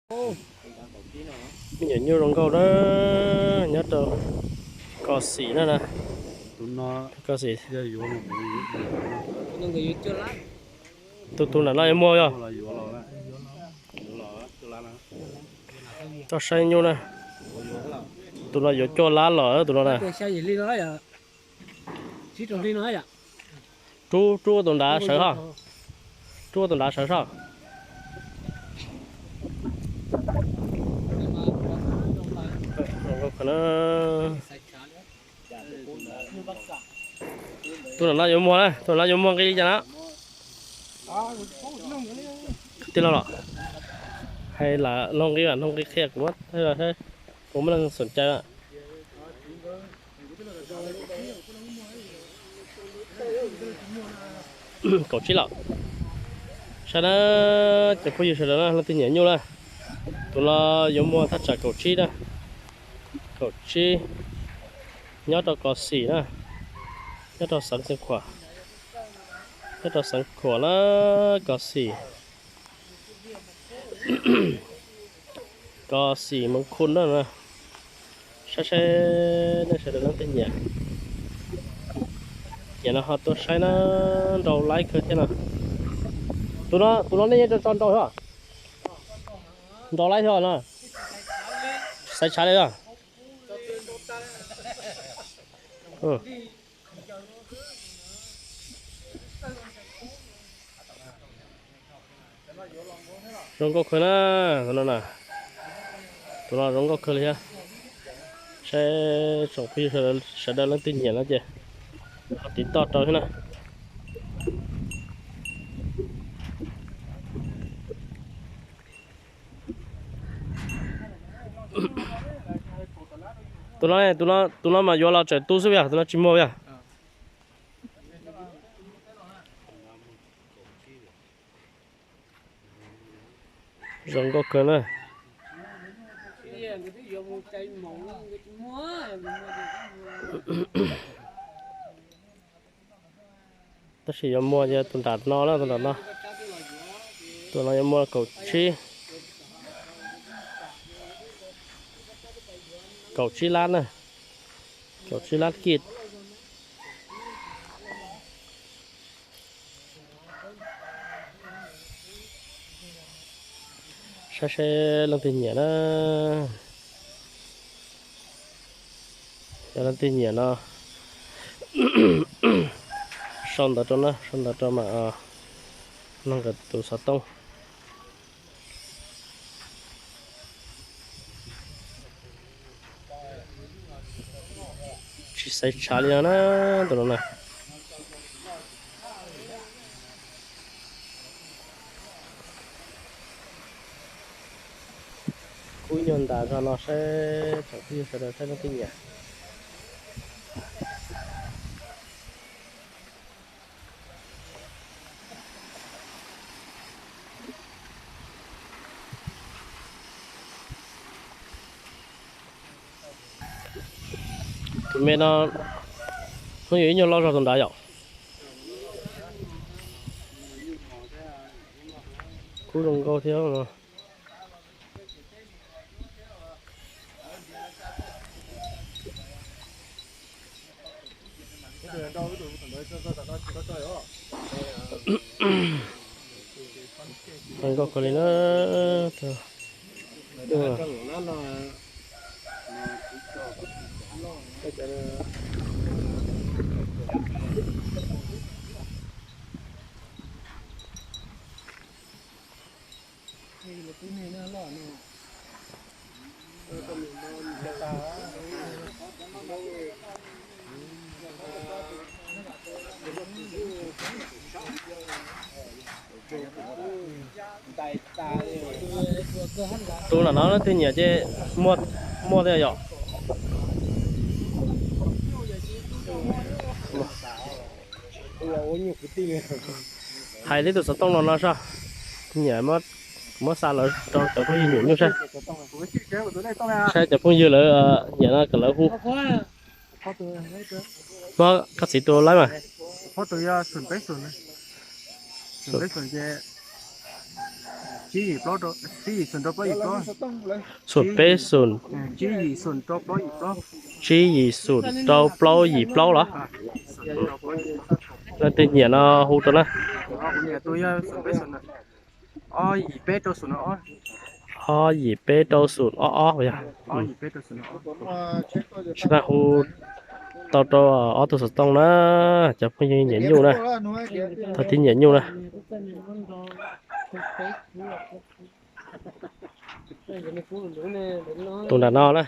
Me nyuam nyuj zoo nkauj na, nyob rau Kos Xim na na. Kos Xim. Tus tus nram no yuav muag yog? Toj saib nyuj na. Tus no yuav cuaj lab los tus no na. Rub rub tus nrad sawv ho. Rub tus nrad sawv soj. Tus no yuav muag na, tus no yuav muag nqi cas na. Tij laug los hais lawm, laug nqi, laug nqi qhia kuv, kuv muaj neeg xom cai. Kaum tsib los. Saib na, cov phooj ywg sawv daws na, leej twg nyiam nyuj na, tus no yuav muag thaj tsam kaum tsib na, kaum tsib, nyob rau Kos Xim na, nyob rau xeev Xeev Khuam, nyob rau xeev Khuam na, Kos Xim. Kos Xim Moos Khum na. Saib saib nej sawv daws leej twg nyiam, nyiam no ho tuaj saib na, nrau laib kawg thiab no. Tus no, tus no nej yeej tso nrau thiab, nrau laib thiab no, xaiv tshav li os. Zoo nkauj kawg na, tus no na, tus no zoo nkauj kawg li thiab. Saib tsoom phooj ywg sawv daws leej twg nyiam no ces ho tiv toj rau thiab na. Tus no, tus no mas yuav los tseem tu xwb yog, tus no tsis muag yog. Zoo nkauj kawg na. Tab sis yuav muag ces tus nram no na, tus nram no. Tus no yuav muag kaum tsib, kaum tsib lab na, kaum tsib lab kij. Saib seb leej twg nyiam na. Yog leej twg nyiam no, sau ntawv rau na, sau ntawv rau mam nug nkawd tus xov tooj. Tsis xaiv tshav li no na, tus no na. Kub nyuag ntas zog no saib tsoom phooj ywg sawv daws saib leej twg nyiam. Tus me no hnub yog ib nyuag loj zog tus nrad yom. Kub zoo nkauj thiab no. Zoo nkauj kawg li na. Tus nram no leej twg nyiam ces muaj, muaj thiab yom. Hais li tus xov tooj no no soj, nyiam muab xa lawv rau cov phooj ywg nyiam nyuj saib. Saib cov phooj ywg lawv nyiam no kom lawv hu. Muab koj txiv tus laib mas. Tsib yim plaub rau, tsib yim xoom rau plaub yim plaub. Xoom peb xoom. Tsib yim xoom rau plaub yim plaub. Tsib yim xoom rau plaub yim plaub los? Leej twg nyiam no hu rau na. Ob yim peb rau xoom ob ob yog. Tsis na hu tau rau ob tug xov tooj na, cov phooj ywg nyiam nyuj na, thov tib nyiam nyuj na. Tus nram no na,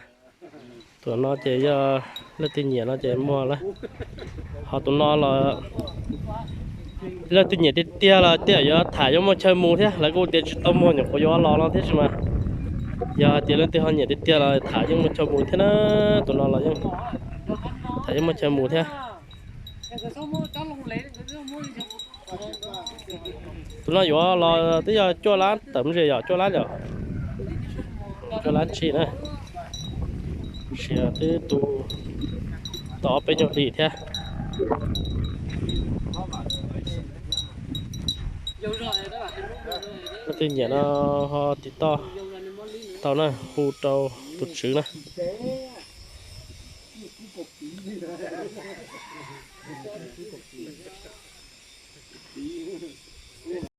tus nram no ces yog leej twg nyiam no ces muag na. Ho tus no los leej twg nyiam tiag tiag los tej zaum yuav tham yuav muaj chaw mus thiab, lawv kuj tias tsis tau muag nyuam qhuav yuav los no thiab sis mas. Yog hais tias leej twg ho nyiam tiag tiag los tham yeej muaj chaw mus thiab na, tus no los yeej tham yeej muaj chaw mus thiab. Tus no yuav los twb yog cuaj lab tawm mus ze yom, cuaj lab yom, cuaj lab tsib na. Tab sis twb tu tau ob peb nyuag hlis thiab. Leej twg nyiam no ho tiv toj tau na, hu rau tus tswv na.